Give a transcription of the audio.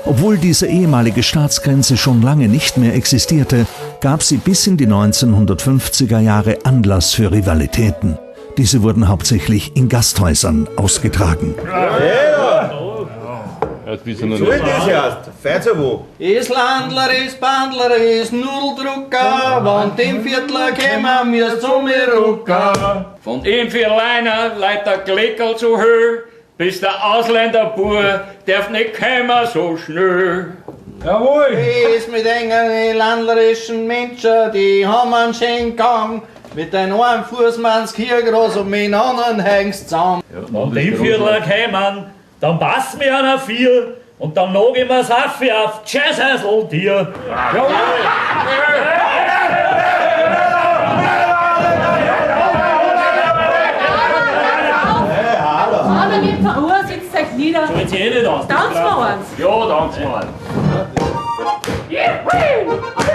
Obwohl diese ehemalige Staatsgrenze schon lange nicht mehr existierte, gab sie bis in die 1950er Jahre Anlass für Rivalitäten. Diese wurden hauptsächlich in Gasthäusern ausgetragen. So wie das heißt, Feitzer. Is Landler, is Bandler, is Nudeldrucker, wann dem Viertler kämen wir zu mir rucker. Von ihm vier Leiner leiht der Glickerl zu Höhe, bis der Ausländerbur darf nicht kämen so schnell. Jawohl! Is mit engen landlerischen Menschen, die haben einen schönen Gang. Mit den einen Fuß man's hier groß und mit dem anderen hängst zusammen. Wenn die Viertler kämen, dann passen wir einer vier und dann nog ich mir's Affe auf Tschüss, dir. Jawohl! Aber gebt Ruhe, sitzt euch nieder. Zahlt sich eh nicht aus. Tanzen wir eins. Ja, tanzen wir. Juhu!